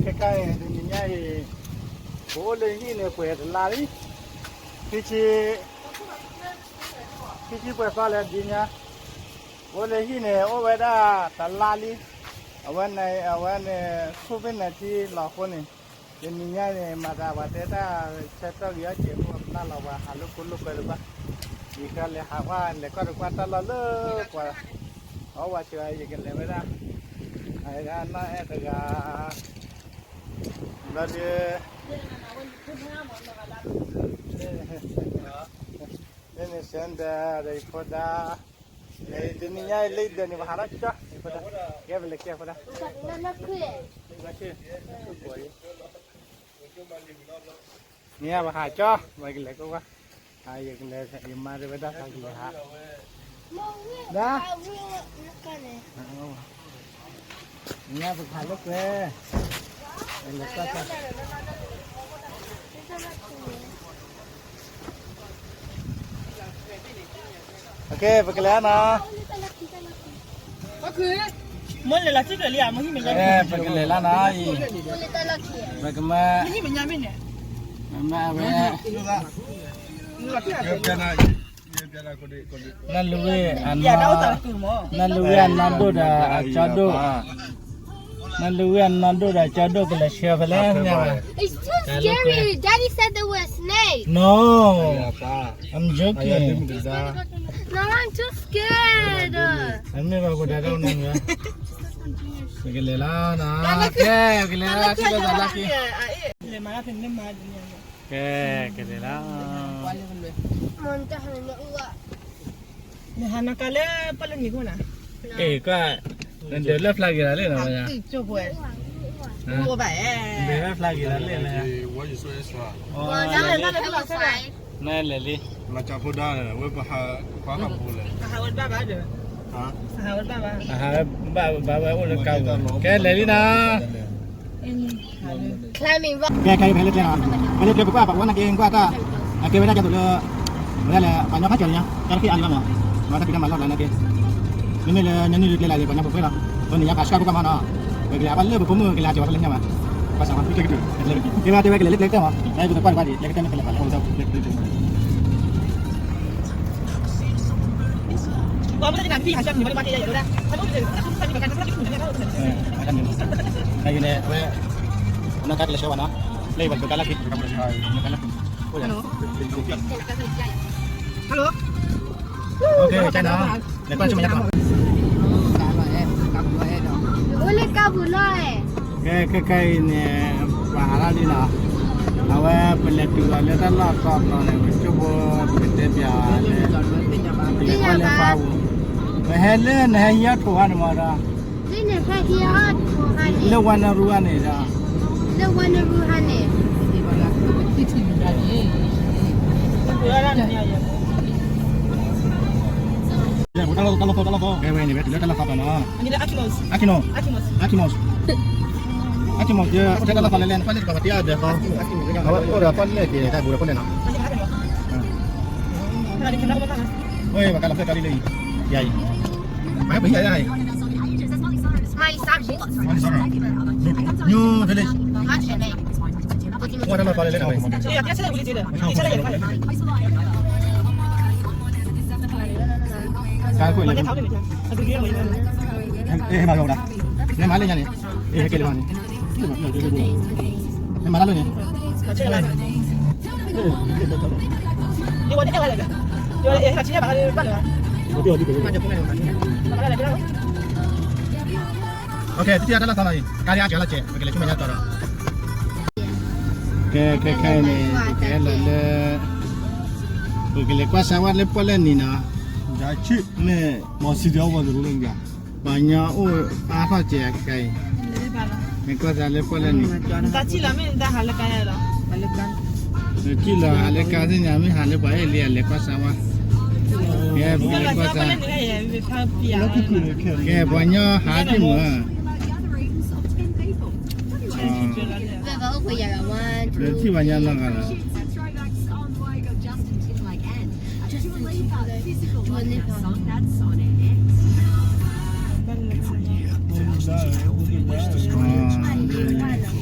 ခဲခါအံၤ တနံၤညါအံၤ ပအိၣ်လၢဟံၣ်န့ၣ် ပှဲၤတလါလံ, ခံဆံ, ခံဆံပှဲၤသီလၢဒ်ညါ, ပအိၣ်လၢဟံၣ်န့ၣ် အိၣ်ဝဲဒၣ်တလါလံ, အဝဲန့ၣ် အဝဲန့ၣ် ဆူၣ်ဖ့ၣ်နၤထံလီၤအဃိန့ၣ်, တနံၤညါန့ၣ် မၤသးပှၤတဲတၢ် ဆၢကတီၢ်က့ၤအီၣ်က့ၤအိၣ်အပျၢ်လီၤပှၤ ဟးလိာ်ကိၢ်လိာ်ကွဲတဘၣ်, ယကလဲၤဟးဝဲ လဲၤကွၢ်တကွၢ်တၢ်လီၢ်လၢပှၤ အီၣ်ဝဲဆၢ ယကလဲၤဝဲဒၣ်, အနီၢ်အဲၣ်တဂၤ ဘျီဒုး, န့ၣ်န့ၣ် စဲဒၣ်ဒီးယဖိဒါ, တနံၤညါအံၤလၢယဒၢးန့ၣ် ပဟးထီၣ်ကၠီ, ယဖိဒါ, ကဲပလဲၤကဲဖိဒါ, န့ၣ်ပဟးကၠီ, ပကလဲၤကိးဝါ, ယကလဲၤ ယမါတဲဝဲဒၣ်သးကလဲၤဟး, ဒၣ် ညါပကဟးလိာ်ကွဲ, လဲၤကွၢ်, ပကလဲၤနီၤ, ပကလဲၤလၢနီၤအံၤ, ပကမၤ, မ့ၢ်ဝဲ နလူဝ့ၢ်, နလူဝ့ၢ်အနီၢ်ဒိၣ်ဒီးအကၠီဒိၣ်, နလူဝ့ၢ်အနီၢ်ဒိၣ်ဒီးအကၠီဒိၣ်ကလဲၤဆှၢဖဲလဲၣ်, It's too scary. Daddy said there were snakes. No, I'm joking. No, I'm too scared. အမ့ၢ်ဘၣ်ကဒၣ်ဒၣ်နၤ, ပကလဲၤလီၤနီၤ, ကဲ ပကလဲၤလီၤ, ထံၣ်လိာ်သးလၢခံ ကဲ ကလဲၤလီၤ, နဟးနကလၢပလၢနံၤခိၣ်နၤ, အ့ၣ် ကွၢ်, နဒၢးလၢဖျါက့ၤလီၤလၢနီၤ, ဒၢးလၢဖျါက့ၤလီၤလၢနီၤ, နလဲၤလံ, အဟးဘၣ်ဘၣ်ဝဲအိၣ်လၢကါပူၤ, ကဲလဲၤလံနီၤ. ကဲ ခဲအံၤဖဲလဲၣ်ကျဲနီၤ, ဖဲလဲၣ်ကျဲပကွၢ်ပဝဲနာ်က့ ကွၢ်တၢ်, အကဲဝဲဒၣ်ကဲသိးလၢ, ဝဲဒၣ်လဲၣ် ပှၤညီဖးကၠီၤလံညါ, တၢ်တခ့အါလံဘၣ်မး, မ့ၢ်တၢ်ဖံးတၢ်မၤလီၢ်လၢနာ်က့, မ့မ့ၢ်လၢညါနုၢ်လၢကျဲလၢ်လံ ပှၤညီဖိခွဲလီၤ, ပန့ၣ်ညါပှၤဆှၢဖိကွၢ်မးနီၤ, ပကလဲၤအဘၣ်လၢပဖိမုၣ်ကလဲၤဟးက့ၤဝဲဖဲလဲၣ်ညါဘၣ်, ဘၣ်ဆၣ်ပှၤဖံးကျဲကတုၤ, ကဲဘၣ်တဲဝဲကလဲၤလၢကျဲကတၢၢ်မး, အဲၣ်ဒိးကွၢ်တကွၢ်ဒံး ကျဲကတၢၢ်မ့ၢ်ဖဲလဲၣ်ပှၤလဲၤဟီၣ်ဝဲဒၣ် ကဲန့ၣ်, ဝဲ, နီၢ်ကါကလဲၤဆှၢဝဲနီၤ, လၢယဘၣ်ကကါလၢခံ, Hello. Hello. အိၣ်လၢကါပူၤလီၤ, ခဲခဲအံၤန့ၣ်, ပှၤဟးထီၣ်လံနီၤ, အဝဲပလဲၤတုၤလီၤလၢတၢ်လီၢ်တီတီန့ၣ် ပကၠိဖိပကတဲပၠးလၢ, ပလဲၤကွၢ်လၢပှၤပူၤ, ပဟဲလၢနဟဲဟံးအီၣ်ထိးဟါန့ၣ်မးဒီး လၢဝါနရူဟါန့ၣ်ဒီး, လၢဝါနရူဟါန့ၣ်, တၢ်လီၢ်ဖီ, တၢ်လီၢ်ဖီ, တၢ်လီၢ်ဖီ, ဝဲန့ၣ် ဝဲတုၤလၢတၢ်လီၢ်ဖီနီၤ, Akimos, Akimos, Akimos, အိၣ်ထဲတၢ်လီၢ်ဖီလဲၣ်လဲၣ်န့ၣ် ပှၤလဲၣ်တကီးပှၤတ့အီၣ်ဒၢးဃီ, အဝဲအိၣ်ဒီးပှၤလဲၣ်က့ၤတၢ်ဘူးဒီးဖိလဲၣ်နီၤ, အိၣ်ဝဲပှၤကါလီၤဖျၢၣ်ကီလံလၢအံၤ, ယၤအံၤ, ပှၤဟဲပှၤဟံးယၤယၤအံၤ, New village, အိၣ်တၢ်လီၢ်ဖီလဲၣ်လဲၣ်နီၤ, ကါခိၣ်လဲၣ်, ဟဲမၤလၢညါန့ၣ်, ဟဲက့ၤလၢၤဘၣ်န့ၣ်, ဟဲမၤလၢလၢန့ၣ်, တထံၣ်တၢ်လၢသးနီၤအံၤ, ကါလၢအကၠီလီၤစဲး ပကလဲၤဆူမဲာ်ညါတီၤဒီး, ကဲ ခဲခဲအံၤန့ၣ် ပကဟဲလီၤလၢ, ပကလဲၤကွၢ်စၢၤဝဲလၢပီၣ်လဲၣ်နံၤနီၤ, မ့ၢ်, ပှၤညီအိၣ်အါထီၣ်စဲးခဲခဲအံၤ, မ့ၢ်ကွၢ်စၢၤလၢပီၣ်လဲၣ်နံၤ, ထံၣ်လီၤဟးလၢကါသ့ၣ်ညါ မ့ၢ်ဟးလၢပှၤအဲၣ်လံ အလဲၤကွၢ်စၢၤဝဲ, ကဲ ပကလဲၤကွၢ်စၢၤ, ကဲ ပှၤညီဟးတ့ၢ်မုာ်ဧါ, ထံၣ်ပှၤညီလီၤဂာ်လီၤ,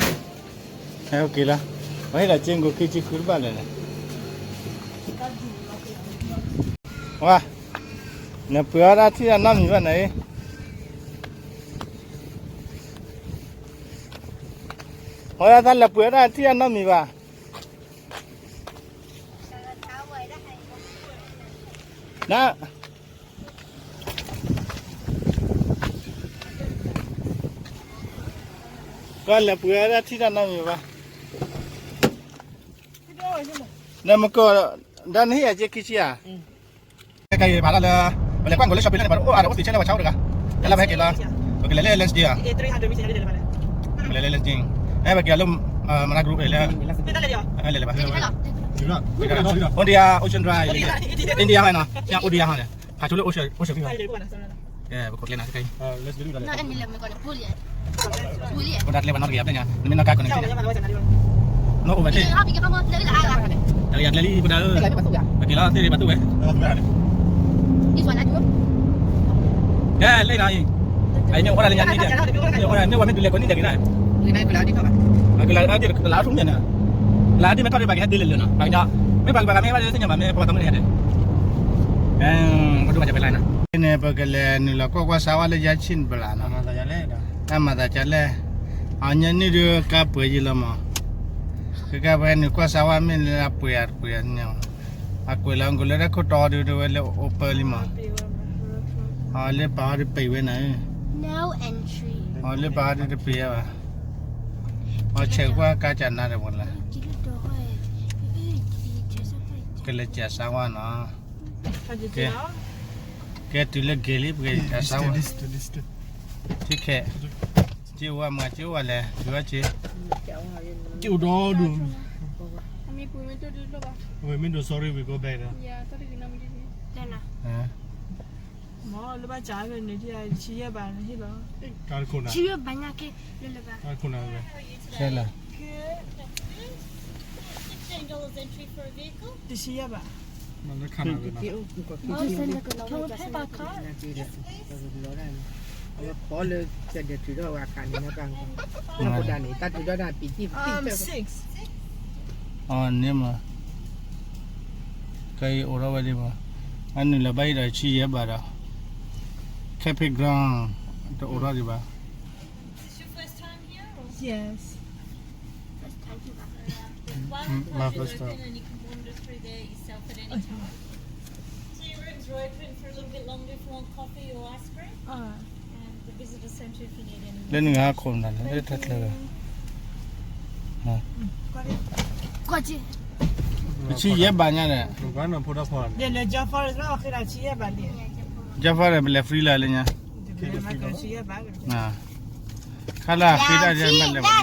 လီၤ, ပဟ့ၣ်ဒီးက့ကိးခံဆံဃုတဘၣ်လၢာ်န့ၣ်, ဝါ, နပှ့ၤအီၣ်ဒၣ်ထံၣ်တၢ်နီတမံၤဘၣ်န့ၣ်, ဝဲဒၣ်တၢ်လဲၤပှ့ၤအီၣ်ဒၣ်ထံၣ်တၢ်နီတမံၤဘၣ်. န ကီၢ်လဲၤပှ့ၤဝဲဒၣ်ထံၣ်တၢ်နီတမံၤဘၣ်, နမကီၢ်, ဒီးနဟ့ၣ်ယၤက့ခံဆံဧါ. ကဲဘၣ်လၢ, ပလဲၤကွၢ်ကိးလၢ shopping လၢန့ၣ် ပှၤတအိၣ်အါဒီးအိၣ်သ့ဆဲလၢပှၤဆါအိၣ်တဂၤ, တၢ်လၢပဟဲက့ၤလီၤ, ပကလဲၤလၢ Lesdale ဧါ, ပကလဲၤလၢ Lesdale, အဲ ပက့ၤလီၤလၢ Marina Group လဲၤ, လဲၤလၢဘၣ်, Odia Ocean Drive, India ဟီနီၤ, Odia ဟီန့ၣ်, ဖးဆိလၢ Ocean, Ocean View ဟီ, ပခိးကျဲနၤတခါအံၤ, ပဒၣ်ကျဲဘၣ်နီတဂ့ၤ, ပညါ နမ့ၢ်နီၢ်ကါကီန့ၣ်, နီၢ်အိၣ်ဝဲသ့ၣ်, တဂၤကျဲလံ ပဒၣ်ဧၢ, ပက့ၤလီၤသ့ၣ်ဘၣ်တူၢ်ဝဲ, ကဲလၢနၤအံၤ, အံၤမ့ၢ်အိၣ်ဒၣ်လၢညါန့ၣ်, မ့ၢ်ဝဲမ့ၢ်ဒုးလဲၤကိးနံၣ်ဒဲးက့ၤနၤ, လါဒ်မ့ၢ်ထီၣ်ဒံးဘၣ်ကဟဲဒ်လဲၣ်လၢာ်နီၤ, ဘၣ်ကဒီး, မ့ၢ်ဘၣ်ကဘၣ်ကမ့ၢ်ဘၣ်ဒ်သ့ၣ်ညါဘၣ် မ့ၢ်ပှၤကမ့ၢ်ဟဲဒ်လဲၣ်, ပဒိၣ်ဘၣ်ကပလၢ်နီၤ, န့ၣ် ပကလဲၤနုာ်လီၤကွၢ်ကွၢ်စါဝါလၢယါဆံၣ်နပလၢ်နီၤ, တၢ်မၤသးကလဲၣ်, အညါနုၢ်ဒုးကါပှ့ၤယံၤလီၤမး, ကကါပှ့ၤနုာ်ကွၢ်စါဝါမ့ၢ်လၢအပှ့ၤအတပှ့ၤန့ၣ်, အကွဲးလီၤကလၢတၢ်ခိၣ်တီဒုးတဝဲလၢအိၣ်ပၢလံမး, အီၤလၢပာ်အီၤဒုးပံးဝဲနၤဧၢ, အီၤလၢပာ်အီၤဒုးတပံးဝဲဘၣ်, အီၤဆဲးကွၢ်ကါကနါဒီးပှၤလၢ ကလဲၤကးစါဝါနီၤ, ကဲတုၤလၢဂ့ၤလံ ပကကးစါဝါ, ကဲ, က့အိၣ်ဝဲမး က့အိၣ်ဝဲလဲၣ်, က့အိၣ်ဝဲက့, က့အိၣ်ဒီဒူၣ်, မ့ၢ်ဒိး sorry we go back ဒီး မ့ၢ်လၢဘၣ်ကးဂ့ၤန့ၣ် တဆံယဲၢ်ဘးန့ၣ်ဟ့ၣ်လီၤ, တဆံယဲၢ်ဘး, ဆဲးလီၤ, တဆံယဲၢ်ဘး, ခီလၢကဒဲးထုးထီၣ်ဝဲအခါန့ၣ် အန့ၣ်မး, ကဲအံၤအိၣ်ထီၣ်ဝဲဒၣ်မး, အနုာ်လီၤဘၣ်အံၤဒီးဆံယဲၢ်ဘးဒီး, camping ground တအိၣ်ထီၣ်ဒံးဘၣ်, Yes. My first time. So your rooms are open for a little bit longer if you want coffee or ice cream. All right. And the visitor center if you need any. လၢနုာ်ဟါခိၣ်နၤလၢတၢ်ချၢ, တဆံယဲၢ်ဘးညါန့ၣ်, လဲၤလၢ Jaffa လၢ Jaffa န့ၣ် ပလဲၤ free လၢလၢညါ, ခါလၢအဃ့ဒၣ်ဒ်မ့ၢ်လဲၤဘၣ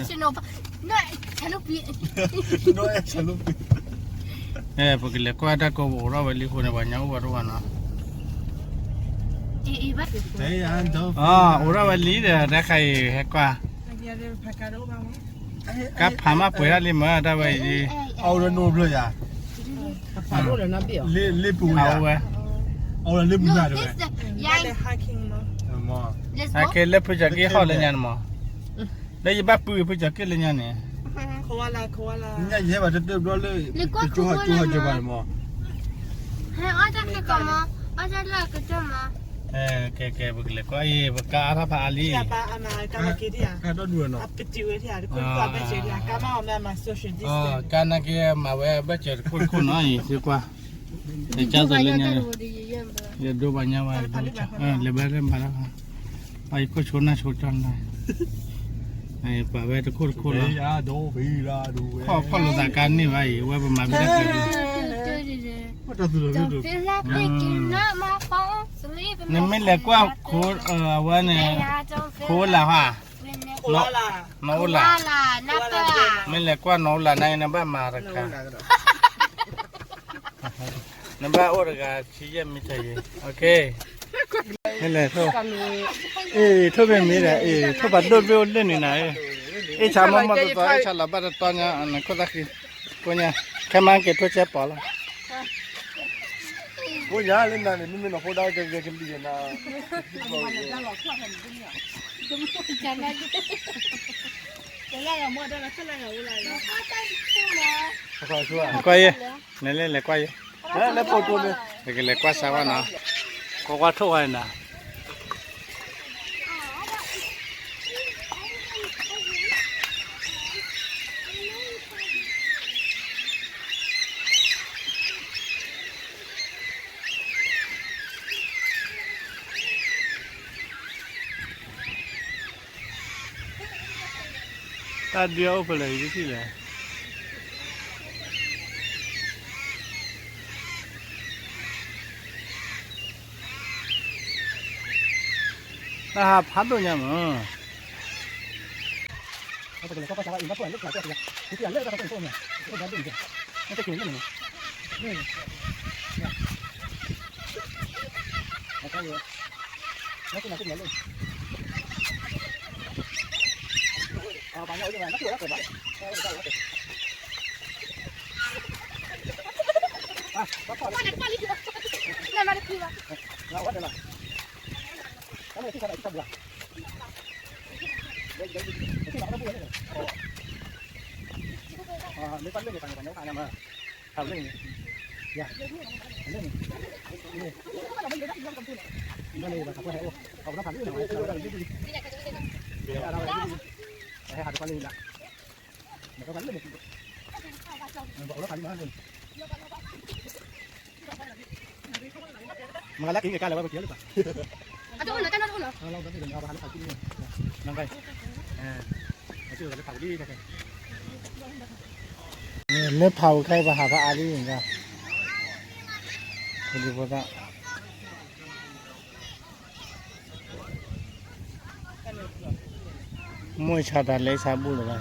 ်, ပကလဲၤကွၢ်တၢ်ကိးပအိၣ်ထီၣ်ဝဲလံအဃိန့ၣ် ပှၤညါအိၣ်ဝဲတအိၣ်ဘၣ်နီၤ, အိၣ်ထီၣ်ဝဲလံဒီး တၢ်ခါအံၤဟဲကွၢ်, ကါဖးမးပှဲၤဒၣ်လံမး တၢ်ဝဲအံၤ, အအိၣ်ဝဲ, အကဲလၢဖုကၠီၤက့ဟီၣ်လၢညါန့ၣ်မး, လၢယဘၣ်ပုၢ်ဖုကၠီၤက့လၢညါန့ၣ်, ကဲကဲ ပကလဲၤကွၢ်အံၤ ပကအါထီၣ်ဖးအါလံ, ကါနာ်က့မၤဝဲဘၣ်စၢၤတခိၣ်တခိၣ်နီၤအံၤ သ့ကွၢ်, ကၢ်သိးလၢညါ, ယဒိဘၣ်ညါဝဲ, လဲၤဘၣ်လဲၤဘၣ်လၢ, အံၤခိၣ်ဆိနၢ်ဆိကၠီနၤ, ပာ်ဝဲတခိၣ်တခိၣ်လီၤ, ခီၣ်ဖီၣ်လိာ်သးကါန့ၢ်ဘၣ်အံၤ ဝဲပမၤဘၣ်တၢ်ကၢၤလီၤ, နမ့ၢ်လဲၤကွၢ်ခိအဝဲန့ၣ်, ခိလၢဟါ, နအိၣ်လၢ်, မ့ၢ်လဲၤကွၢ်နအိၣ်လၢ်နၤ နဘၣ်မၤတခါ, နဘၣ်အိၣ်တဂၤ ဆံယဲၢ်မံထၢၣ်ယံၤ, မ့ၢ်လဲၤထိၣ်, အ့ၣ် ထိၣ်မ့ၢ်မ့ၢ်ဒီး အ့ၣ် ထိၣ်ပှၤဒိၣ်ဘ့ၣ်အိၣ်လၢန့ၣ်နၤ, အ့ၣ် ဆါမီၢ်မီၢ်တီတီ အ့ၣ် ဆါလီၤဘၣ်တတီညါ နခိၣ်သၣ်ဃံ, ကိညါ, ခဲမါက့ၤထိၣ်ဆဲးပီၤလီၤ, ကိညါလၢနၤန့ၣ် မ့မ့ၢ်နဖိဒါကဂဲၤကလံၤနၤ တၢ်လီၤဖျၢၣ်ဖဲန့ၣ် တမ့ၢ်တၢ်လၢ ကွၢ်ယဲ, နလဲၤလဲၤကွၢ်ယဲ, လဲၤလဲၤကွၢ်စၢၤဝဲနီၤ, ကွၢ်ကွၢ်ထိၣ်ဝဲနီၤ. တၢ်ဒုးအိၣ်ဖဲလဲၣ် ယတထံၣ်လဲၣ်. တၢ်ဟးဖးဒိၣ်ညါမး.မ့ၢ်ဖးဝဲခဲအံၤ ပဟးဖးအါလံန့ၣ်, မိၢ်ဆါတၢ်လဲၤ ဆါဘူၣ်လၢၤဘၣ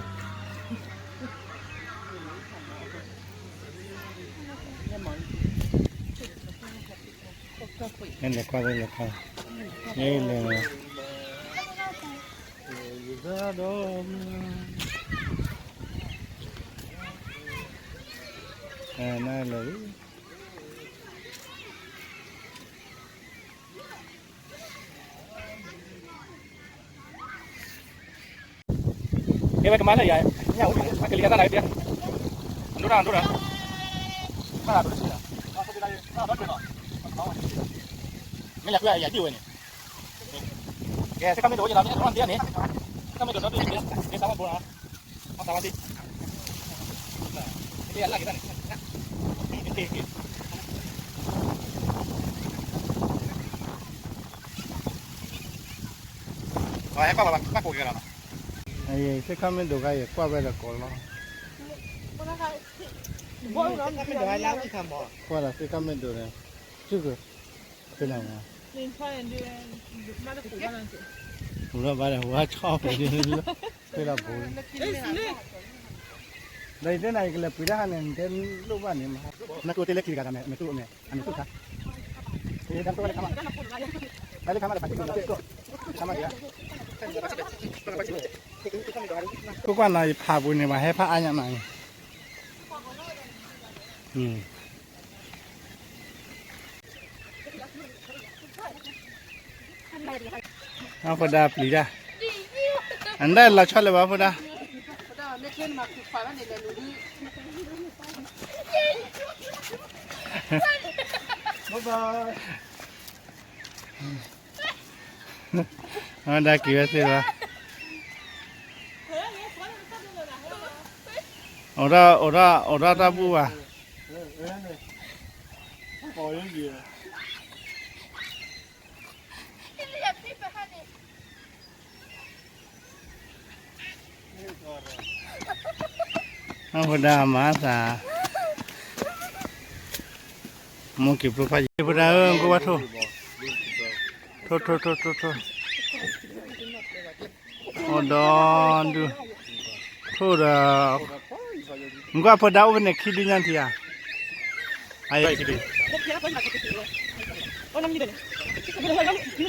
်. လဲၤကွၢ်လဲၤကွၢ်, လဲၤလဲၤ, နလဲၤလံ. ကဲဝဲကမၤလၢယၤ, ညၣ်အိၣ်ဒံး, အကလံၤအသၣ်နၤကဒဲ, အဒိဒၣ်အဒိဒၣ်, ဘၣ်ဒိဒၣ်, မ့ၢ်လၢကျဲယၤဒံးဝဲန့ၣ်, ကဲ စ့ၢ်ကီးမ့ၢ်ဒိးယၤလီၤ မ့ၢ်အဒိဒၣ်ဒ်န့ၣ်, စ့ၢ်ကီးမ့ၢ်ဒိးဒီဒ်န့ၣ်, ကဲ သးမဘိနီၤ, အသးဝါသ့ၣ်, ကဲ အလၢက့ၤတၢ်န့ၣ် ဟဲကွၢ်ဘၣ်ဘၣ် ဘၣ်ကိးက့ၤလီၤနီၤ, စ့ၢ်ကီးမ့ၢ်ဒိးခါအံၤ ကွၢ်ဝဲဒီးကိးလီၤ, ကွၢ်ဒီးစ့ၢ်ကီးမ့ၢ်ဒိးန့ၣ်, စုက, ဖဲန့ၣ်, ပူၤလီၤဘၣ်ဒီး ဝါဆီၣ်ဖဲန့ၣ်လီၤ, ဖဲလီၤပူၤ, ဒီးယတဲနၤ ယကလဲၤပှ့ၤတၢ်ဟါန့ၣ် နတဲလိၣ်ဘၣ်န့ၣ်မး, နကိးတဲလၢခံတဂၤတၢ်န့ၣ် အမဲာ်တူၢ်အမဲာ် အမဲာ်တူၢ်ခါ ကွၢ်ကွၢ်နီၤ ယဖးပူၤန့ၣ် ပှၤဟဲဖးအါညါမးန့ၣ်, အဖိဒါပျံၤတၢ်, အဒၣ်လီၤဆီလၢၤဘၣ်ဖိဒါ, အဒါက့ၤဝဲသ့ၣ်ဘၣ်, အိၣ်ဒၣ် အိၣ်ဒၣ် အိၣ်ဒၣ်တၢ်ဘူၣ်ဘၣ်. အဝဲဒၣ်မၤသး, မိၢ်က့ၤပျိဖးယံၤ ဝဲဒၣ်ဧၢ ကဝၢ်ထိၣ်, ထိၣ်ထိၣ်ထိၣ်ထိၣ်ထိၣ်, အိၣ်ဒီဒူၣ်, ထိၣ်ဒီး, မ့ၢ်ကွၢ်ဖိဒါအိၣ်ဖဲန့ၣ်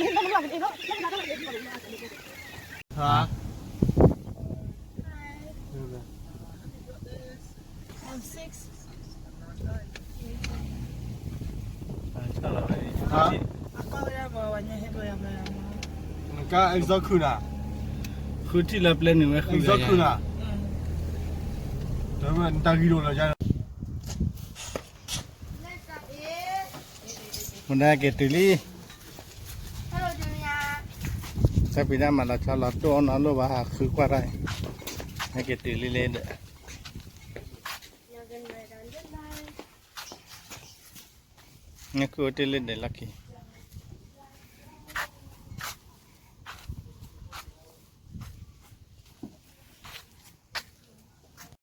ခံဒုညါထံဧါ, အ နက exhaust ခုနၤ, ဃုထံၣ်လၢပျဲနုာ်ဝဲဃု exhaust ခုနၤ, တၢ်ဂံၢ်ဒိၣ်လီၤယါ, မနုၤက့ၤတုၤလံ, တၢ်ဖံးတၢ်မၤလီၤဆီလီၤတိၢ်အီၣ်နီၤလိၣ်ဘၣ်ဟးဃုကွၢ်တၢ်, နက့ၤတုၤလံလၢဒီး, နကအိၣ်တ့ၢ်လၢဒဲးလီၢ်ခံ